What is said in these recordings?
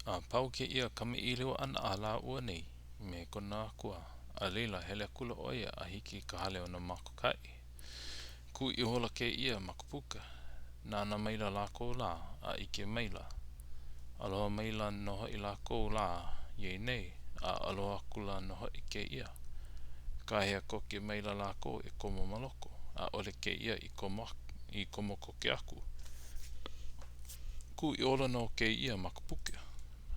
A pau kēia kamaʻilio ʻana a lāua nei me kona akua, a laila hele akula ʻo ia a hiki i ka hale o nā mākaʻi. Kū ihola kēia ma ka puka. Nānā maila lākou lā, a ʻike maila. Aloha maila nō hoʻi lākou lā ia nei, a aloha akula nō hoʻi kēia. Kāhea koke maila lākou e komo ma loko, ʻaʻole kēia i komo, i komo koke aku. Kū ihola nō kēia ma ka puka.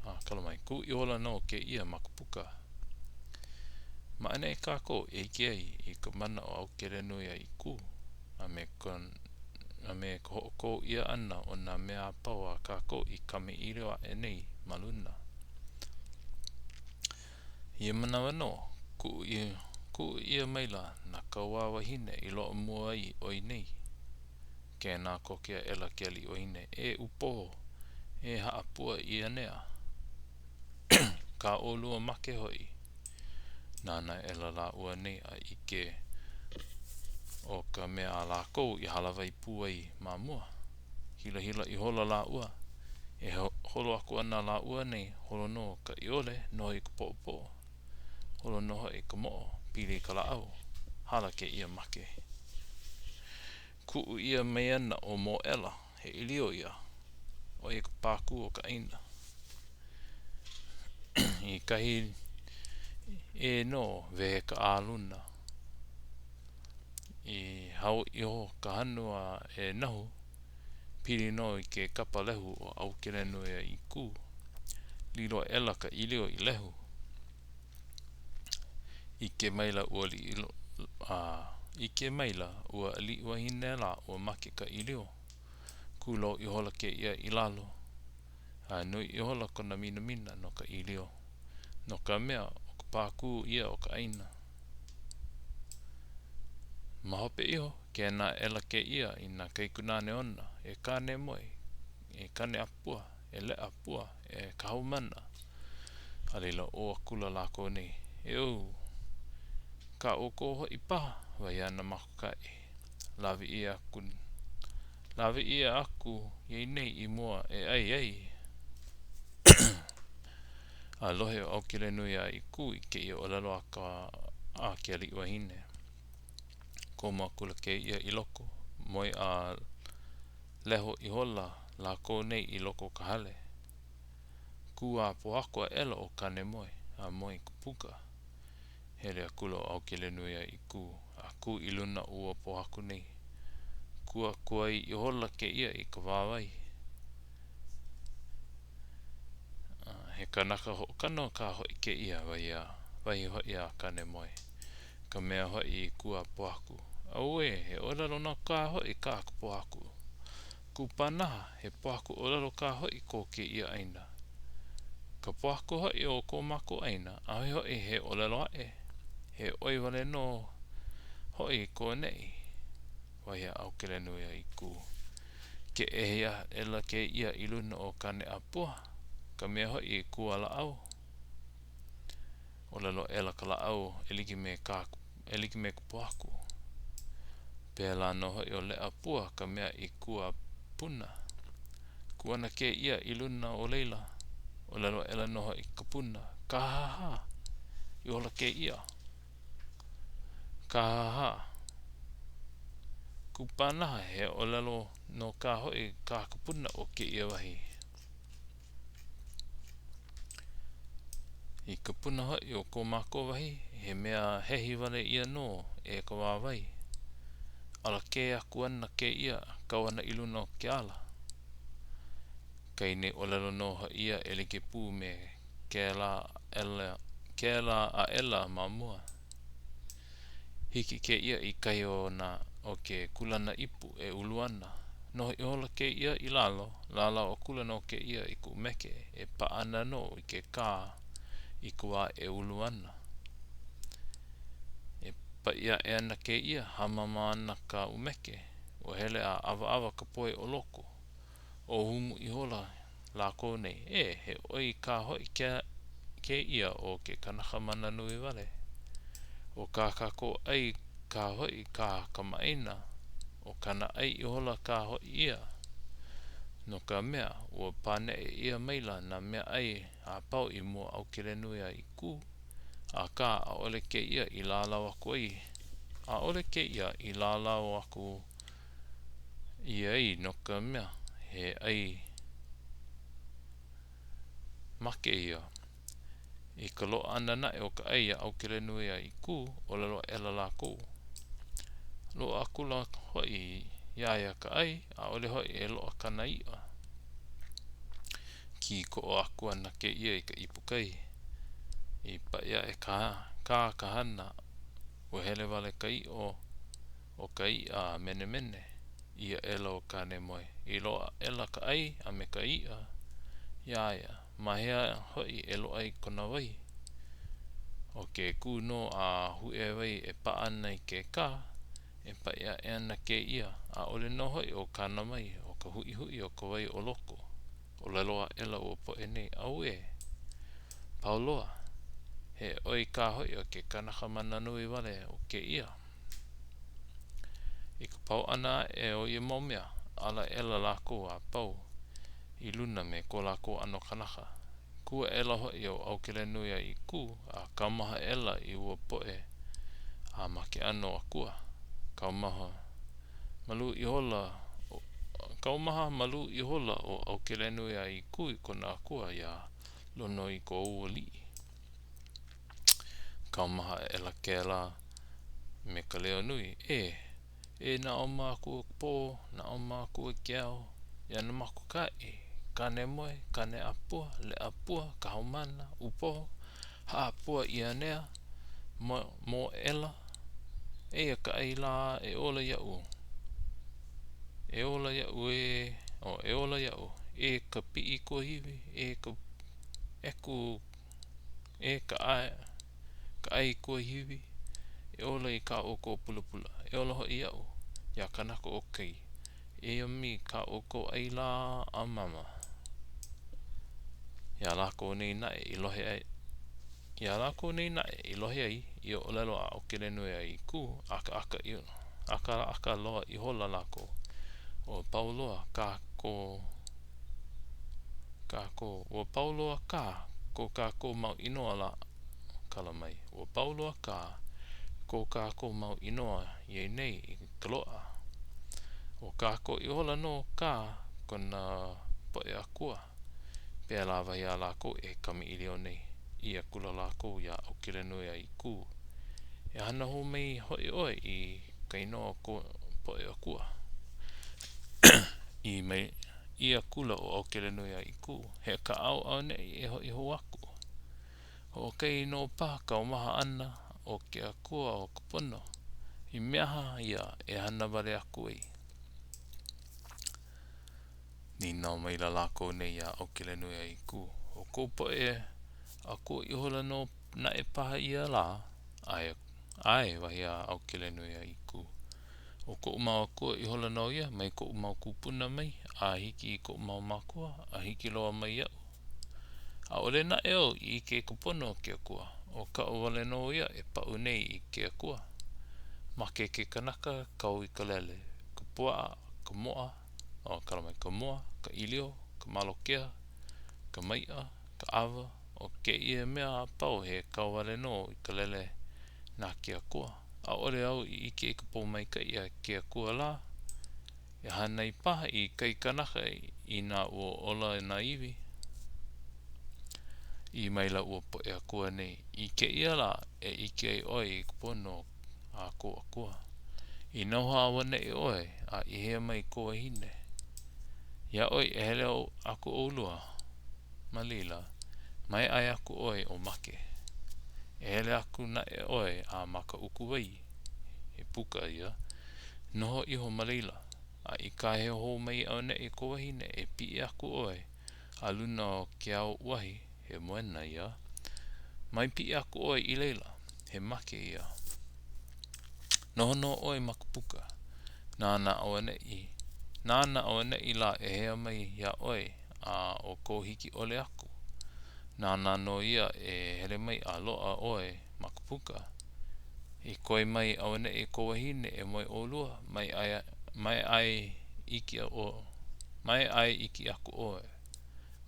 A, kala mai. Kū ihola nō kēia ma ka puka. Ma ʻaneʻi kākou e ʻike ai i ka mana o ʻAukelenuiaʻīkū a me ka a me ka hoʻokō ʻia ʻana o nā mea a pau a kākou i kamaʻilio aʻe nei ma luna. I ia manawa nō, kuʻu ʻia, kuʻu ʻia maila nā kauā wahine i loaʻa mua ai ʻo ia nei. Kēnā koke aʻela ke aliʻi wahine, E ʻūpō! E Haʻapua ʻIanea! Kā ʻolua make hoʻi! Nānā aʻela lāua nei a ʻike ʻo ka mea a lākou i hālāwai pū ai ma mua. Hilahila ihola lāua. E holo aku ana lāua nei, holo nō ka ʻiole, noho i ka poʻopoʻo. Holo nō hoʻi ka moʻo, pili i ka lāʻau. Hala kēia make. Kuʻu ʻia mai ana ʻo Mōʻela, he ʻīlio ia, ʻo ia ka pākū o ka ʻāina. I kahi ʻē nō, wehe ka ʻāluna. I hao iho ka hanu a e nahu, pili nō i ke kapa lehu o ʻAukelenuiaʻīkū. Lilo aʻela ka ʻīlio i lehu. ʻIke maila ua aliʻi a ʻike maila ua aliʻi wahine lā ua make ka ʻīlio. Kūlou ihola kēia i lalo, a nui ihola kona minamina no ka ʻīlio, no ka mea, ʻo ka pākū ia o ka ʻāina. Ma hope iho, kēnā aʻela kēia i nā kaikunāne ona, E Kānemoe, e Kāneʻāpua, e Leʻapua, e Kahaumana. A laila, ʻō akula lākou nei, Eō! Kā ʻoukou hoʻi paha, wahi a nā mākaʻi. Lawe ʻia aku, lawe ʻia aku ia nei i mua e ʻai ai. A lohe ʻo ʻAukelenuiaʻīkū i kēia ʻōlelo a ka a ke aliʻi wahine. Komo akula kēia i loko, moe a leho ihola lākou nei i loko o ka hale. Kū a pōhaku aʻela ʻo Kānemoe a moe i ka puka. Hele akula ʻo ʻAukelenuiaʻīkū a kū i luna o ua pōhaku nei. Kuakuai ihola kēia i ka wāwae. He kanaka hoʻokano kā hoʻi kēia, wahi a, wahi hoʻi a Kānemoe, ka mea hoʻi i kū a pōhaku. Auē, he ʻōlelo nō kā hoʻi kā ka pōhaku. Kupanaha, he pōhaku ʻōlelo kā hoʻi ko kēia ʻāina. Ka pōhaku hoʻi o ko mākou ʻāina, ʻaʻohe hoʻi he ʻōlelo aʻe. He ʻoi wale nō hoʻi ko ʻaneʻi. Wahi a ʻAukelenuiaʻīkū. Keʻehi aʻela kēia i luna o Kāneʻāpua, ka mea hoʻi i kū a lāʻau. ʻŌlelo aʻela ka lāʻau e like me ka e like me ka pōhaku. Pēlā nō hoʻi ʻo Leʻapua ka mea i kū a puna. Kū ana kēia i luna o laila. ʻŌlelo aʻela nō hoʻi ka puna, Kāhāhā! Ihola kēia. Kāhāhā! Kupanaha, he ʻōlelo nō kā hoʻi kā ka puna o kēia wahi. I ka puna hoʻi o ko mākou wahi, he mea hehi wale ʻia nō e ka wāwae. Alakē aku ana kēia, kau ana i luna o ke ala. Kai nei ʻōlelo nō hoʻi ia e like pū me kēlā aʻela, kēlā aʻela ma mua. Hiki kēia i kahi o nā o ke kūlana ipu e ulu ana. Noho ihola kēia i lalo, lālau akula nō kēia i ka ʻumeke e paʻa ana nō i ke kā i ka wā e ulu ana. E paʻi aʻe ana kēia, hāmama ana ka ʻumeke, ua hele a ʻawaʻawa ka poi o loko. ʻŌhumu ihola lākou nei, E, he ʻoi kā hoʻi kēia o ke kanaka mana nui wale. ʻO kā kākou ʻai kā hoʻi kā kamaʻāina, ʻo kāna ʻai ihola kā hoʻi ia. No ka mea, ua paneʻe ʻia maila nā meaʻai a pau i mua o ʻAukelenuiaʻīkū, akā ʻaʻole kēia i lālau aku ai ʻaʻole kēia i lālau aku i ai no ka mea, he ʻai make ia. I ka loaʻa ʻana naʻe o ka ʻai iā ʻAukelenuiaʻīkū, ʻōlelo aʻela lākou. Loaʻa akula hoʻi iā ia ka ʻai, ʻaʻole hoʻi e loaʻa kāna iʻa. Kīkoʻo aku ana kēia i ka ipukai. I paʻi aʻe kā ka hana, ua hele wale ka ʻiʻo o ka iʻa a menemene. ʻĪ aʻela ʻo Kānemoe, I loaʻa aʻela ka ʻai a me ka iʻa iā ia, ma hea hoʻi e loaʻa ai kona wai? ʻO ke kū nō a Huʻewai e paʻa ana i ke kā, e paʻi aʻe ana kēia, ʻaʻole nō hoʻi ʻo kāna mai, ʻo ka huʻihuʻi o ka wai o loko. ʻŌlelo aʻela ua poʻe nei, Auē! Pau loa! He ʻoi kā hoʻi o ke kanaka mana nui wale o kēia. I ka pau ʻana aʻe o ia mau mea, ala aʻela lākou a pau i luna me ko lākou ʻano kanaka. Kū aʻela hoʻi ʻo ʻAukelenuiaʻīkū a kaumaha aʻela i ua poʻe a ma ke ʻano akua. Kaumaha malū ihola Kaumaha malū ihola ʻo ʻAukelenuiaʻīkū i kona akua iā Lonoikaoualiʻi. Kaumaha aʻela kēlā me ka leo nui, E! E nā ʻaumākua o ka pō, nā ʻaumākua o ke ao, iā Namākukaʻi, Kānemoe, Kāneʻāpua, Leʻapua, Kahaumana, ʻUpoho, Haʻapua ʻIanea, Moʻela, eia ka ʻai lā e ola iaʻu, e ola iaʻu ē, oh, e ola iaʻu, e ka piʻi kuahiwi, e ka ʻeku E ka ka ʻai kuahiwi, e ola i kā ʻoukou pulapula, e ola hoʻi iaʻu, iā kanaka o kai. Eia mai kā ʻoukou ʻai lā a mama. Iā lākou nei naʻe i lohe ai Iā lākou nei naʻe i lohe ai ia ʻōlelo a ʻAukelenuiaʻīkū, ʻakaʻaka ʻakaʻaka loa ihola lākou. Ua pau loa kā ko kākou. Ua pau loa kā ko kākou mau inoa lā kala mai. Ua pau loa kā ko kākou mau inoa ia nei i ka loaʻa. ʻO kākou ihola nō kā kona poʻe akua. Pēlā wahi a lākou e kamaʻilio nei. ʻĪ akula lākou iā ʻAukelenuiaʻīkū, E hana hou mai hoʻi ʻoe i ka inoa o kou poʻe akua. ʻĪ mai, ʻĪ akula ʻo ʻAukelenuiaʻīkū, He kaʻao auaneʻi e hoʻi hou aku. Hoʻokahi nō paha kaumaha ʻana o ke akua o ka pono, i mea aha ia e hana wale aku ai? Nīnau maila lākou nei iā ʻAukelenuiaʻīkū, ʻO kou poʻe akua ihola nō naʻe paha ia lā? ʻAe, ʻae, wahi a ʻAukelenuiaʻīkū. ʻO koʻu mau akua ihola nō ia, mai koʻu mau kūpuna mai, a hiki i koʻu mau mākua, a hiki loa mai iaʻu. ʻAʻole naʻe au i ʻike i ka pono o ke akua, ʻo kaʻu wale nō ia e paʻu nei i ke akua. Make ke kanaka, kau i ka lele, ka puaʻa, ka moa, oh, kala mai, ka moa, ka ʻīlio, ka malokea, ka maiʻa, ka ʻawa, ʻo kēia mea a pau he kau wale nō i ka lele na ke akua. ʻAʻole au i ʻike i ka pōmaikaʻi a ke akua lā. E hānai paha i kaikanaka inā ua ola nā iwi. ʻĪ maila ua poʻe akua nei, I kēia lā e ʻike ai ʻoe i ka pono a kou akua. I noho auaneʻi ʻoe a i hea mai kou wahine iā ʻoe e hele aku ʻolua ma laila, mai ʻae aku ʻoe o make. E hele aku naʻe ʻoe a ma ka uku wai, he puka ia, noho iho ma laila, a i kāhea hou mai auaneʻi kou wahine, e piʻi aku ʻoe a luna o ke ao uahi, he moena ia, mai piʻi aku ʻoe i laila, he make ia. Noho nō ʻoe ma ka puka, nāna auaneʻi, nāna auaneʻi lā e hea mai iā ʻoe a ʻo kou hiki ʻole aku. Nāna nō ia e hele mai a loaʻa ʻoe ma ka puka. I koi mai auaneʻi kou wahine e moe ʻolua, mai ʻae, mai ʻae iki ʻo. Mai ʻae iki aku ʻoe.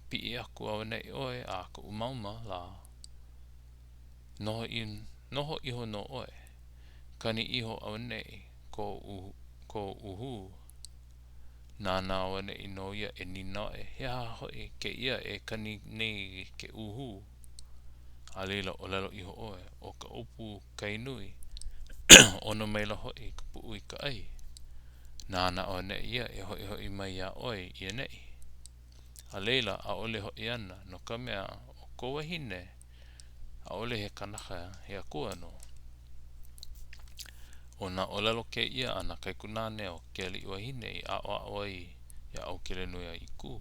Piʻi aku auaneʻi ʻoe a ka umauma lā, noho noho iho nō ʻoe. Kani iho auaneʻi kō kō ʻūhū. Nāna auaneʻi nō ia e nīnau aʻe, He aha hoʻi kēia e kani nei ke ʻūhū? A laila, ʻōlelo iho ʻoe, ʻO ka ʻōpū kai nui, ʻono maila hoʻi ka puʻu i ka ʻai. Nāna auaneʻi ia e hoʻihoʻi mai iā ʻoe i ʻaneʻi. A laila, ʻaʻole hoʻi ana, no ka mea, ʻo kou wahine, ʻaʻole he kanaka, he akua nō. ʻO nā ʻōlelo kēia a nā kaikunāne o ke aliʻi wahine i aʻoaʻo ai iā ʻAukelenuiaʻīkū.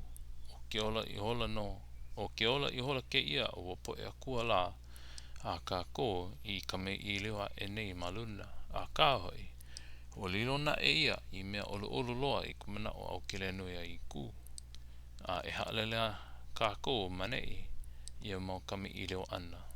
ʻO ke ola ihola nō, ʻo ke ola ihola kēia o ua poʻe akua lā a kākou i kamaʻilio aʻe nei ma luna. Akā hoʻi, ua lilo naʻe ia i mea ʻoluʻolu loa i ka manaʻo o ʻAukelenuiaʻīkū. A e haʻalele kākou ma ʻaneʻi ia mau kamaʻilio ʻana.